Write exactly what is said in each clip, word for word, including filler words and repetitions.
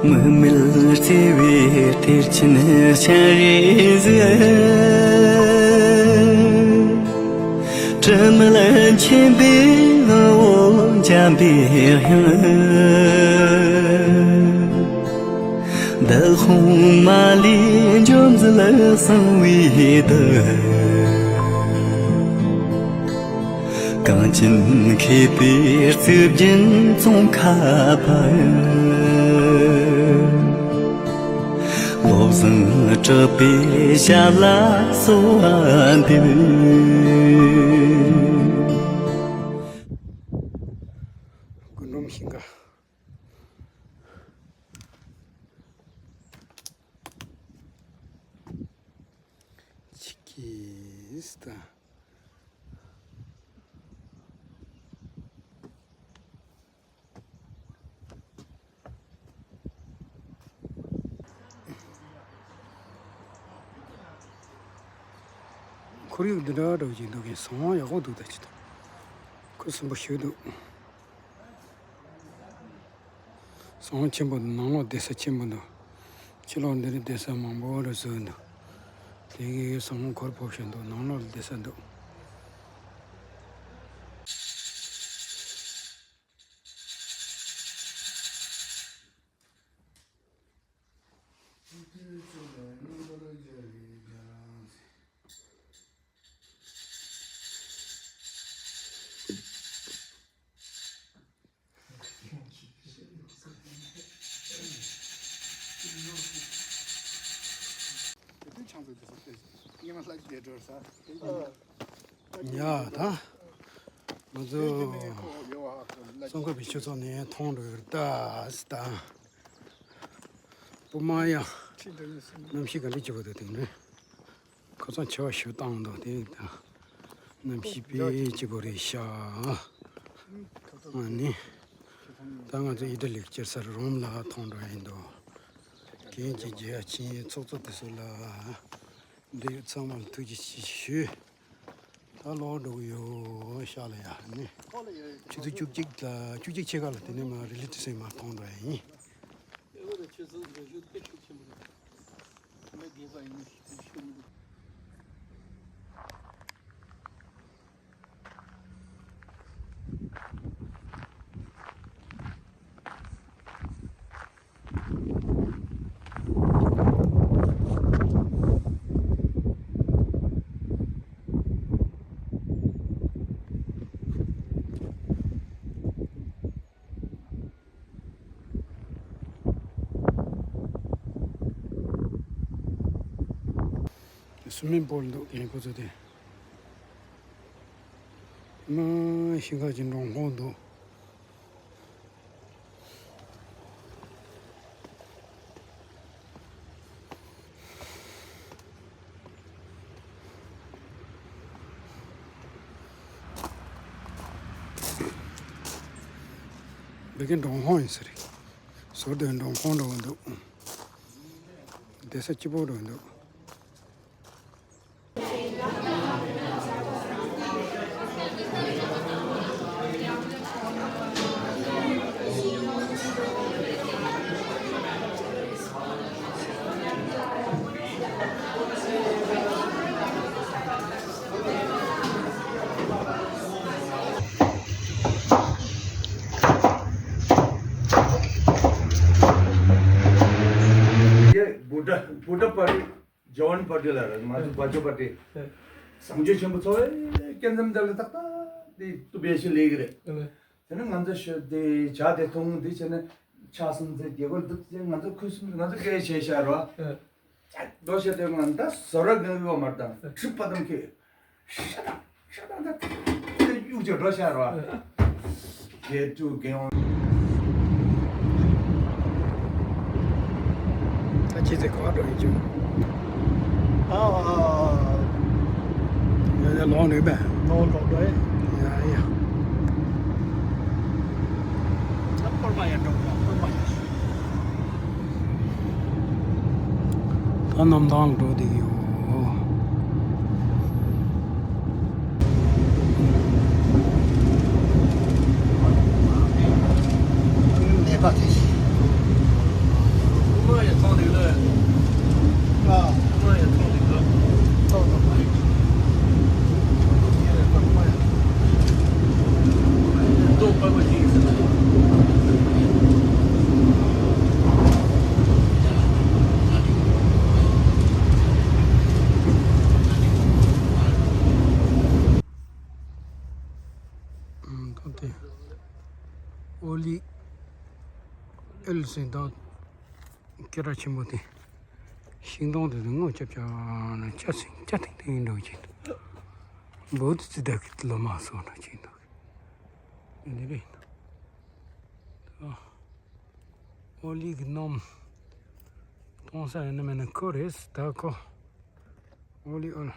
དམིགས་མེད་བརྩེ་བའི་གཏེར་ཆེན་སྤྱན་རས་གཟིགས། དྲི་མེད་མཁྱེན་པའི་ངོ་བོ་འཇམ་པའི་དབྱངས། འདི་ཁོང་མ་ལུས་འབྱོར་མཛད་གསང་བའི་བདག། གངས་ཅན་མཁས་པའི་རྩིབས་བརྒྱན་ཙོང་ཁ་པ། བློ་བཟང་གྲགས་པའི་ཞབས་ལ་གསོལ་བ་འདེབས། རྒུན་འབྲུམ་ཤིང་ཁ། ཆི་ཀིས་ད། ཁོར་ཡུག་འདི་འདྲ་འདྲ་བོ་ཅིག་འདུག་གི། ཟངས་དབང་ཡག་པོ་འདུག་ད་ཅི་ད། ཁོ་སིམ་པོ་ཞེ་འདུག། ཟངས་ཆེན་པོ་འདུག། ནང་ལོགས་བསྡད་ས་ཆེན་པོ་འདུག། ཕྱི་ལོགས་འདི་རུ་བསྡད་ས་མང་པོ་རུ་བཟོས་འདུག། དེ་གའི་ཟངས་ཁོར་ཕོབ་བཞིན་འདུག། ནང་ལོགས་ལ་བསྡད་ས་འདུག། ཡ་ད། ང་ཚོ་ཙོང་ཁ་པའི་ཆོས་ཚོགས་ནས་མཐོང་འགྲོ་ཡོད་ད་སི་ད། སྤོ་མ་ཡ། གནམ་གཤིས་ག་འདྲ་སྐྱིད་པོ་འདུག་དེ་ནས། ཁ་སང་ཆེ་བ་ཞུ་བཏང་འདུག་དེ་ད། གནམ་གཤིས་དཔེ་སྐྱིད་པོ་རེད་ཤག། ཨ་ནི། ད་ང་ཚོ་ཨི་ཊ་ལིའི་སྤྱི་ས་རོམ་ལ་མཐོང་འགྲོ་ཡིན་འདུག། དེ་རིང་གི་རྒྱལ་ཡ་ཆིངས་ཡིག་ཚོགས་གཙོ་དེ་ཚོ་ལ། འདི་ཚང་མ་ལ་ཐུགས་རྗེ་ཆེ་ཞུ། ད་ལོག་འགྲོ་གི་ཡོད་ཤག་ལ་ཡ་ནི། ཆུ་ཚོད་བཅུ་གཅིག་ལ་བཅུ་གཅིག་ཕྱེད་ཀ་ལ་དེ་ནས་མར་རི་ལི་ཏི་སེ་མར་མཐོང་འགྲོ་ཡ་ཡིན། སུ་མིན་པུལ་འདུག་གན་ཁོ་ཚོ་དེ། མ་ཤིང་ཁ་ཅིག་འབྲོང་ཁོང་འདུག། འདི་གའི་འབྲོང་ཁོང་ཡིན་ས་རེད། ཟུར་དུ་འབྲོང་ཁོང་འདྲ་བོ་འདུག། བསྡད་ས་སྐྱིད་པོ་འདྲ་བོ་འདུག། བུ་ཌ་བུ་ཌ་པ་ཊི། ཇོན་པ་ཊི་ལ་ར་མ་ཚུ་བ་ཇོ་པ་ཊི། བཟང་སྤྱོད་ཆེན་པོ་ཚོ་ཨེ་སྐྱེ་མཚམས་དེ་ལ་ཏག་ཏག་དེ་ཏུ་བེ་ཤི་ལེགས་རེད། དེ་ནི་ང་ཚོ་ཤོད་དེ་བྱ་དེ་ཐུང་དེ་བྱས་ནས་ཆ་སུམ་ཚེ་རྒྱལ་པོ་འདུག་ཅེས་ང་ཚོ་ཁུ་སུམ་ང་ཚོ་སྐད་ཆ་བཤད་རོགས། ལོ་ཤ་དེ་ང་ད་ཟོ་ར་གང་ཡོད་མ་དང་གྲིབ་པ་དང་ཁེ། ཤ་དང་ཤ་དང་ད་དེ་གཡུག་ཅེས་འགྲོ་ཤ་རོགས། གེ་ཏུ་གེ་འོང་། ད་ཅི་ཚེ་ག་འགྲོ་ཡིན་ཅུ། ཨ་ཨ་ཨ། ཡ་ཡ་ལོང་རེད་པས། ལོང་ལོང་རེད། ཡ་ཡ། ད་སྐོར་མ་ཡ་འགྲོ་ཡ་སྐོར་མ་ཡ། ད་གནམ་ཐང་འགྲོ་བསྡད་ཀྱི་ཡོད། ནད་པ་དེ་བཞིན། ཨེལ་ཟེར་དང་སྐད་གྲགས་ཆེན་པོ་དེ། ཤིང་སྡོང་དེ་ཚོ་སྔོ་སྐྱབས་སྐྱབས་ན་སྐྱ་སེང་སྐྱ་ཐིང་ཐིང་འགྲོ་གི་འདུག་འབོ་དུ་ཙི་ད་གི་ལོ་མ་སོང་འགྲོ་གི་འདུག་འདི་རེད། ཨོ་ལི་གི་སྣུམ་གཏོང་ས་ཡིན་ན་མིན་ན་ཁོ་རེད། ད་ཁོ་ཨོ་ལི་ཨོལ།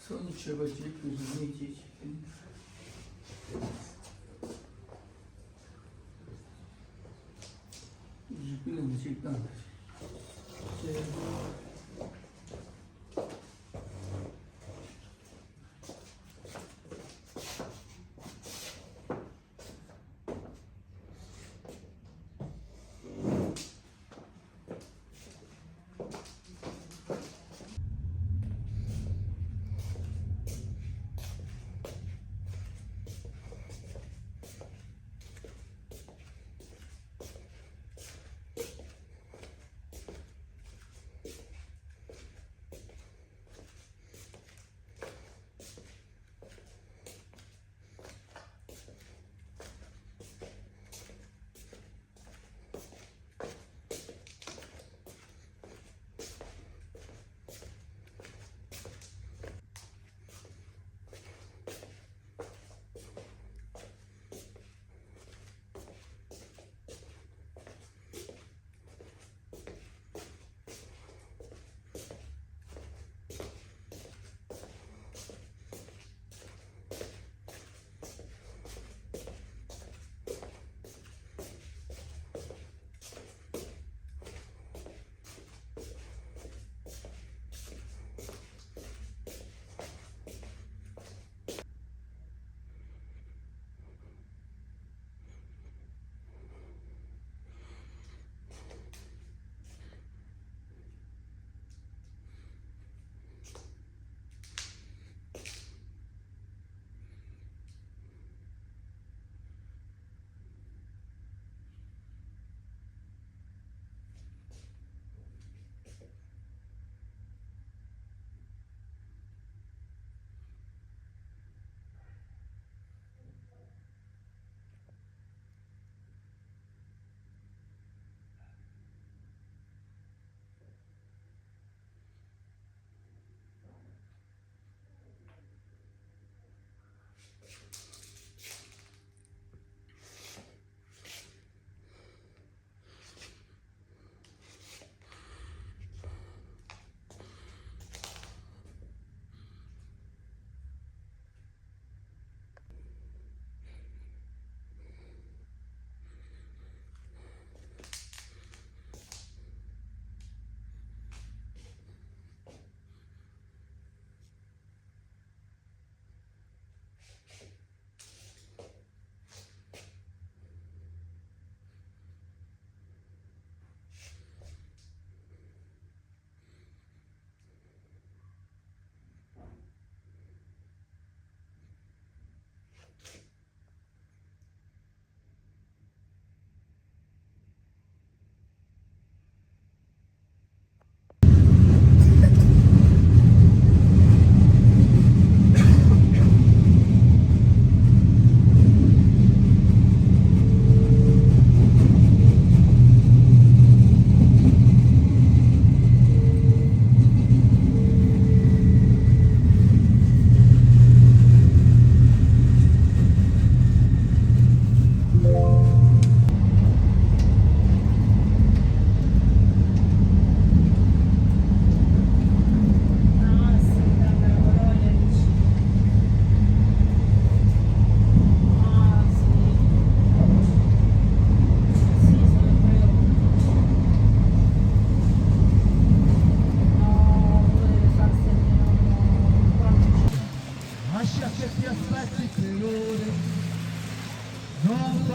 སང་ཉིན་མཆོད་པ་བྱེད། དུས་སུ་གཉིད་ཀྱིས་བྱེད། རིག་པའི་ལམ་ཞིག་བཏང་།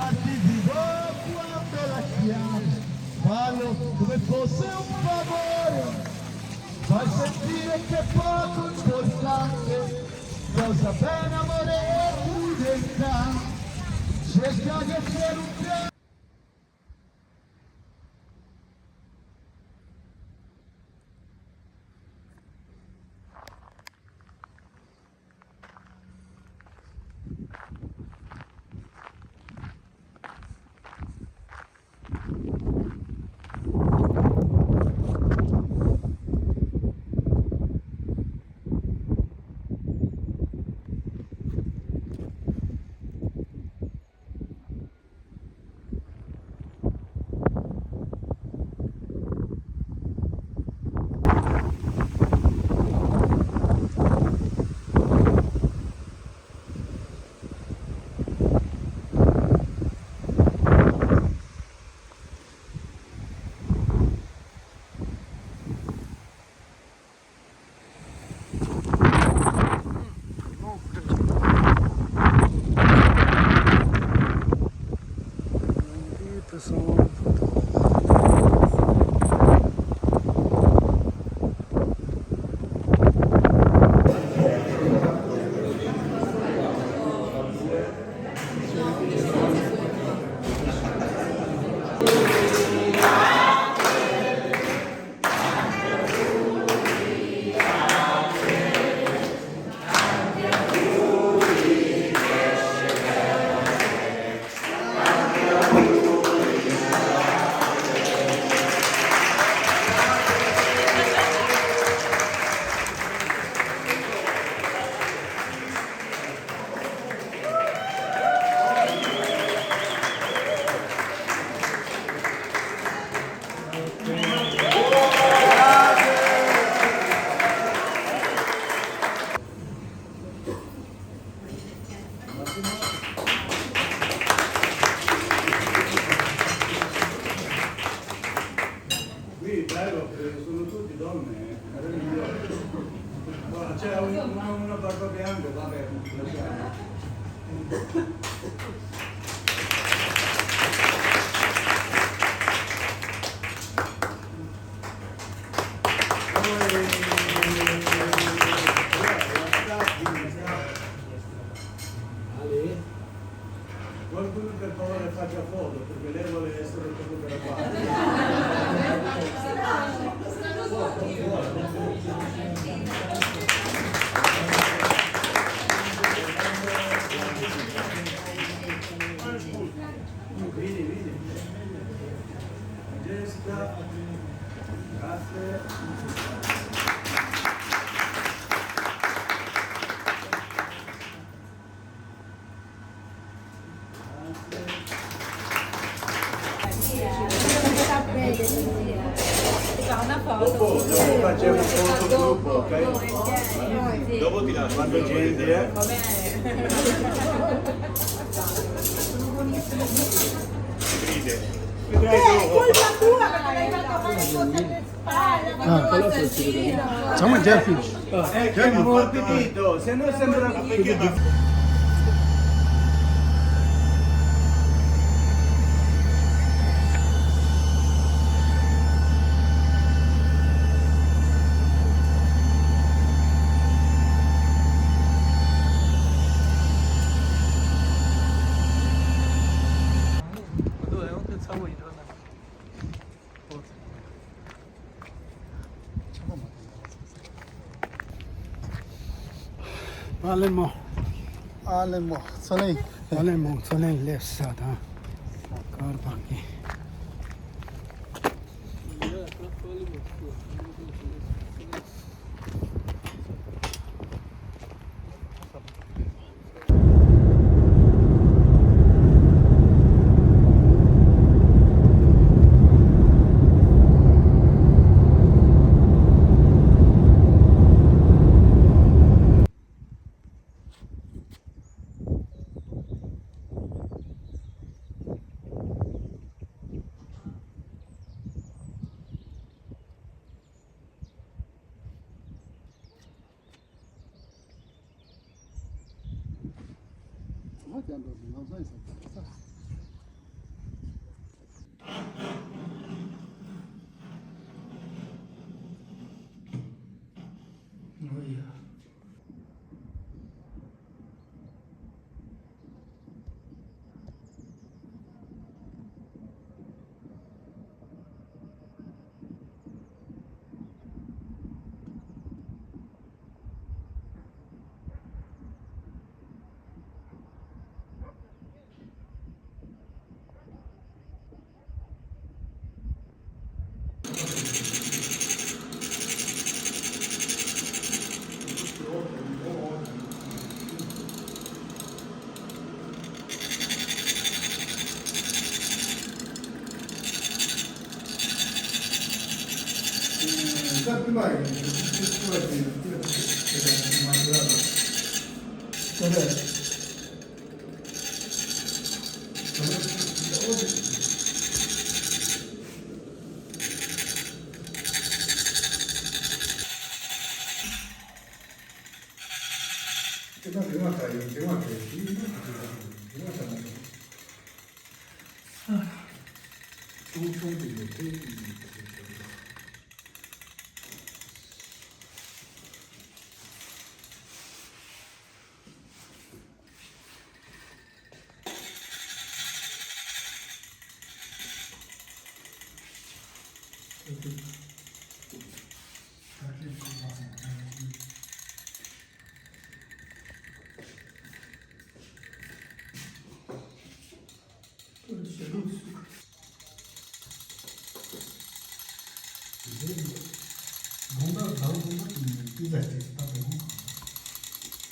Ti dirò quando la chiami, fallo come fosse un favore, fai sentire che è poco importante, cosa bene amore e crudeltà, cerca che sia un piano. Qualcuno per favore faccia foto, perché lei vuole essere fotografata. Vedi, vedi. Francesca, grazie. Dopo, dopo facciamo un foto gruppo, ok? Dopo ti lascio. Quando c'è l'idea. Ride. È colpa tua perché l'hai fatto fare il tuo Ah. Sono già qui. Già qui. Capito? Se no sembra che ཨ་ལེ་མོ། ཨ་ལེ་མོ། ཚོ་ལེ། ཨ་ལེ་མོ། ཚོ་ལེ་སླེབས་ས་དང་། ཀར་པར་ཀིང་། ང་ཅག་འགྲོ་དུས་ལམ་སང་ཡིན་ས་རེད། ཆུང་ཆུང་དེ་ནས་དེ།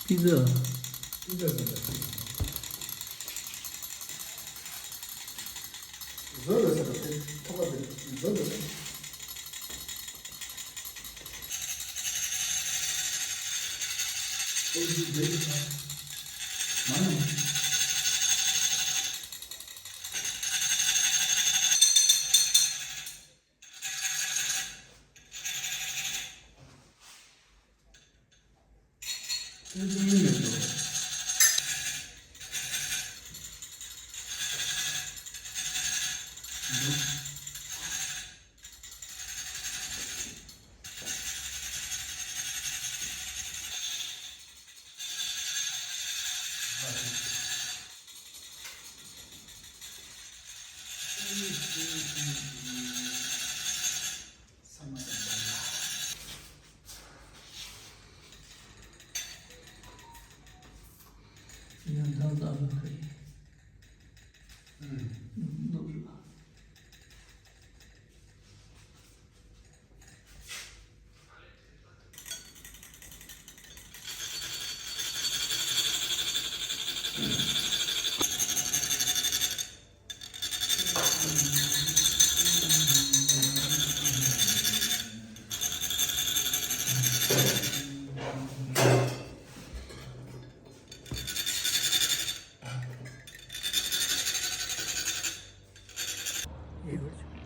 པི་ཛ། པི་ཛ་ཟེར་བ། བཟོས་པའི་ས་དེ་ཐོག་ཁ་དེ་བཟོས་པའི་ས། མ་ཡོང་།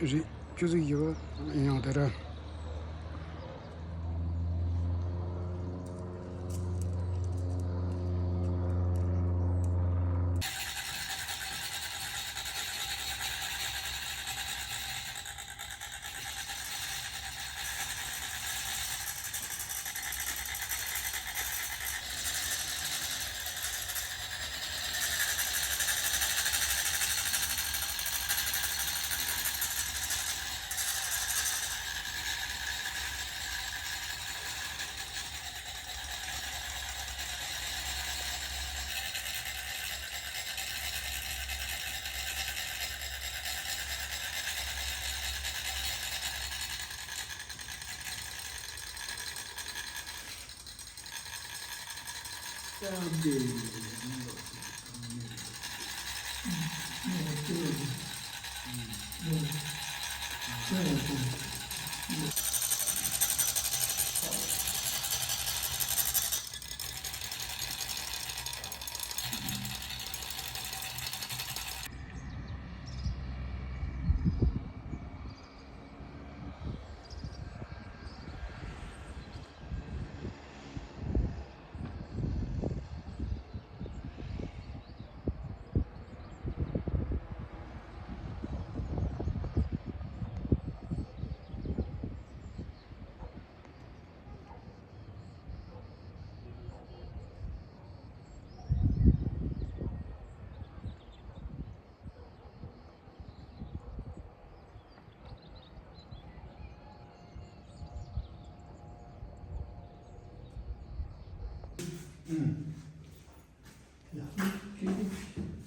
རེད། ཆུ་ཚོད་བཞི་པ་ཡིན་ཡང་དེ་ར།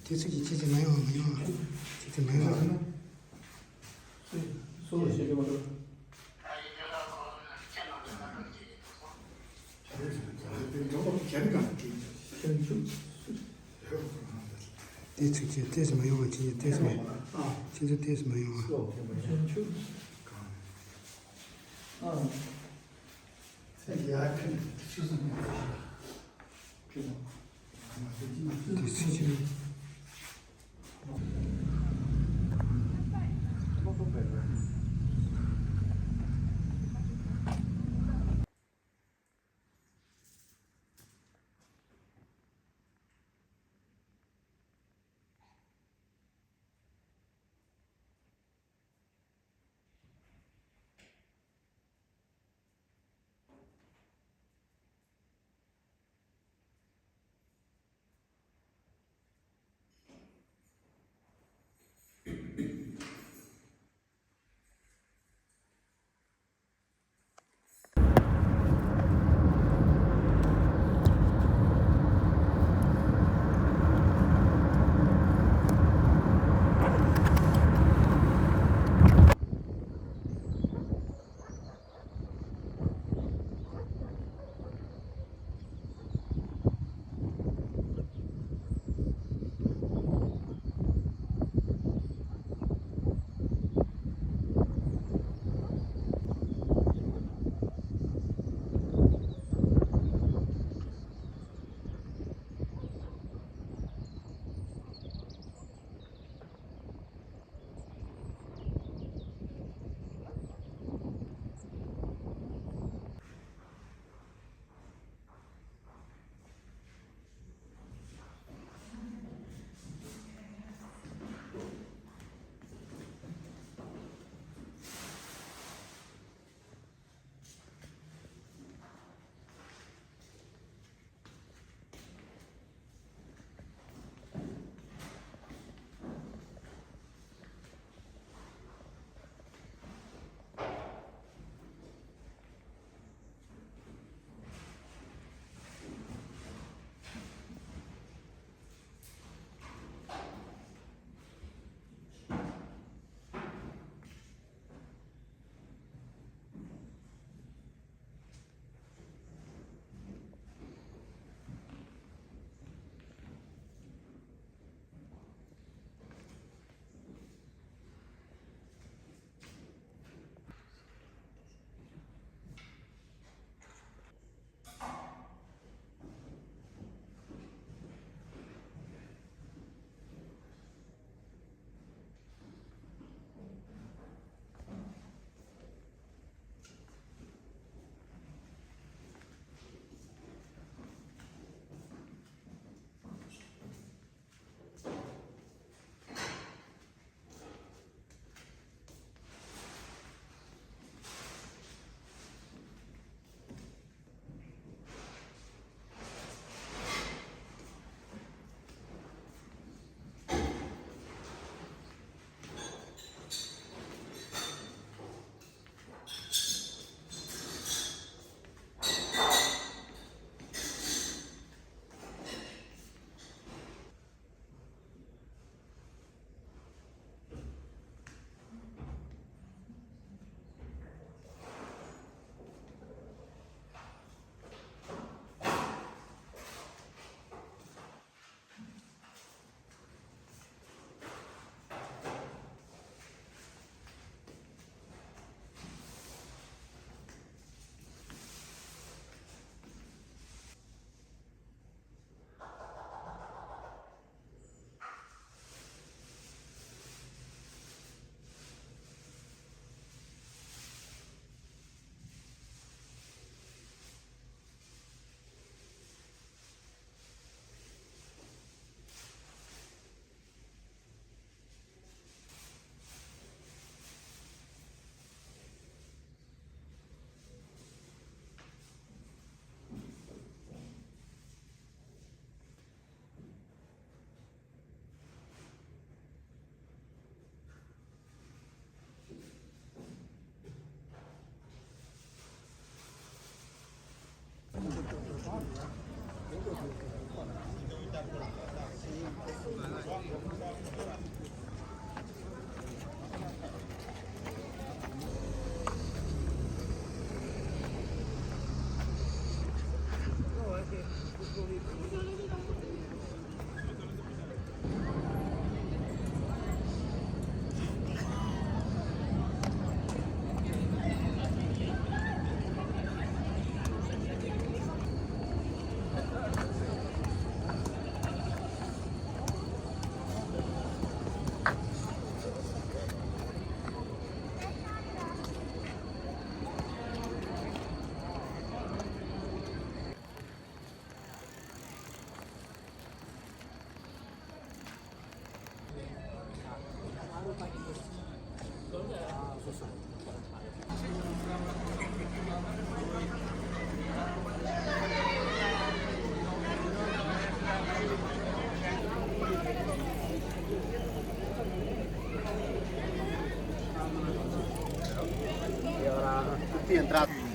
དེ་ཚོ་གི་ཁྱེད་ཀྱི་མ་ཡོང་བ། མ་ཡོང་བ། ཁྱེད་ཀྱི་མ་ཡོང་བ། སོ་སོ་ཞེས་པའི་འོག་ཏུ། དེ་ཚིག་གཅིག་ཏོག་ཙམ་མ་ཡོང་བ། ཁྱེད་ཀྱི་ཏོག་ཙམ་མ། ཁྱེད་ཚོ་ཏོག་ཙམ་མ་ཡོང་བ། Entrada.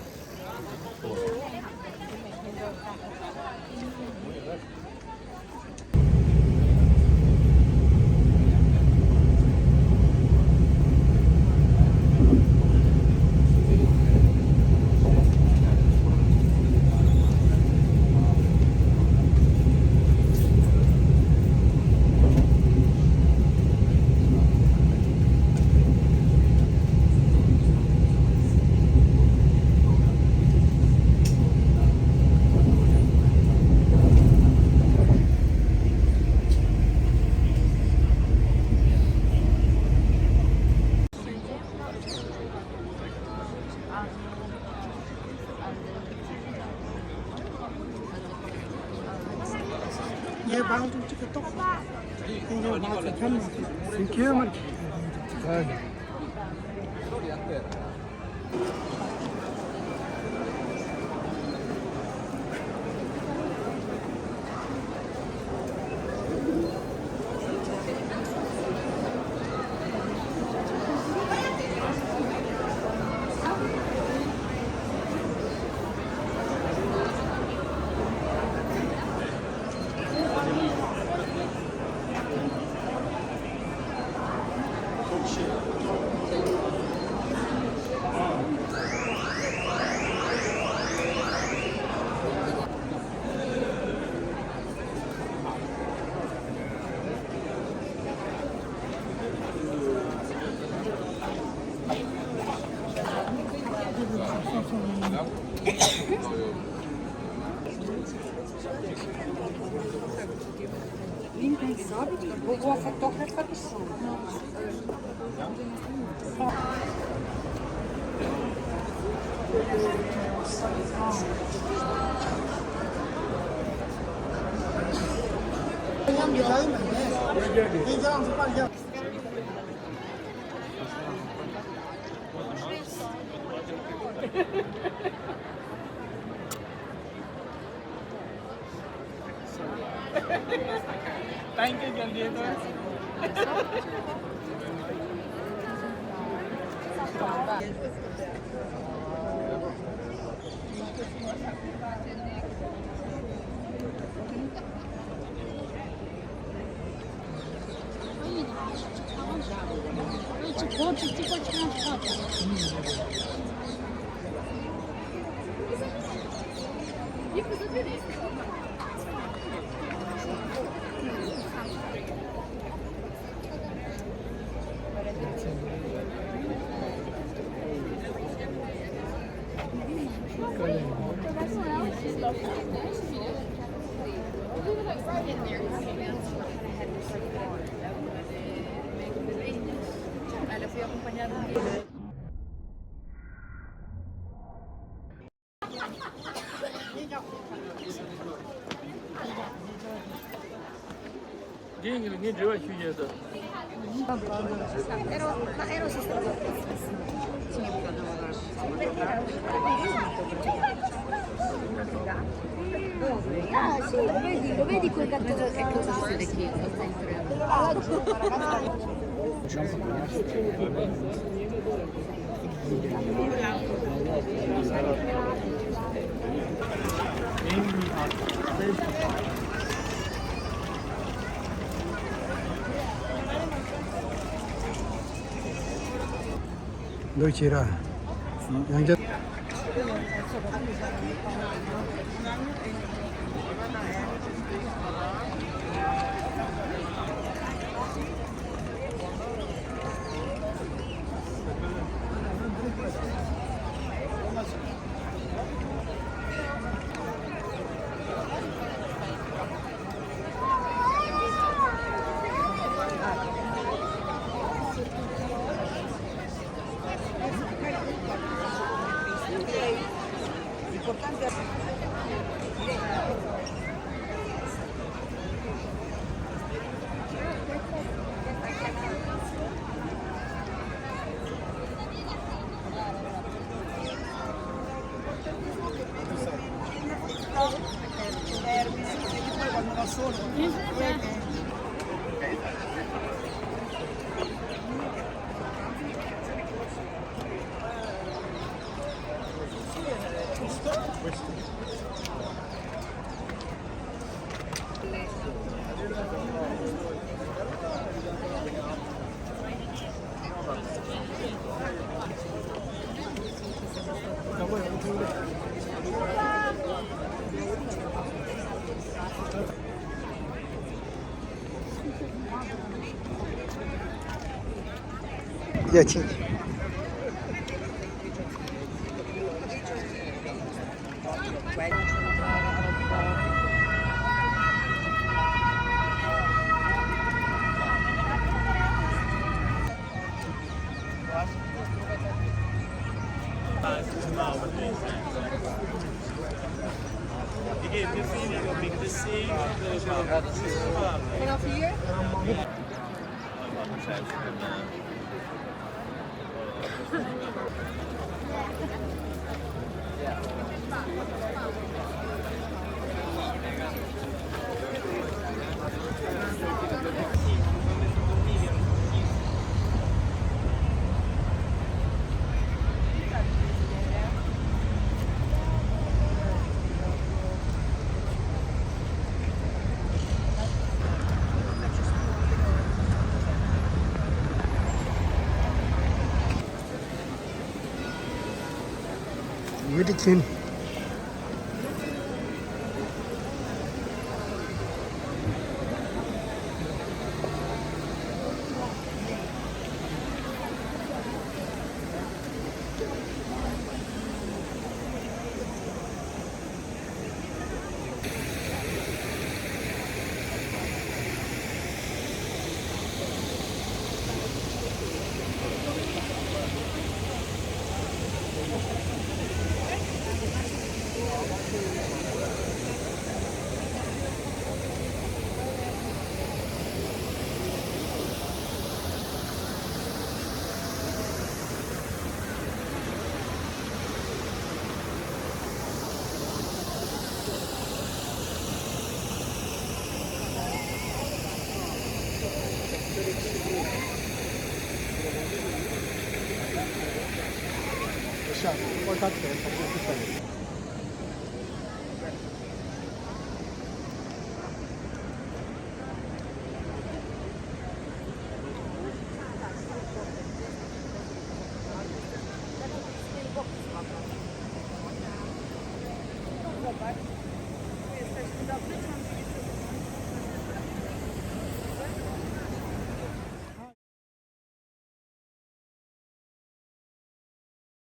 Thank you, Jaldev. འདི་ངས་ངས་འབྲེལ་བ་ཞུས་ཡོད་ད། Ah, sì, lo vedi, lo vedi quel gatto che cosa succede? འདུག་བྱེད་ར། ཡང་བསྐྱར། ཡ་ཆེ། མི་དེ་ཁྱིམ།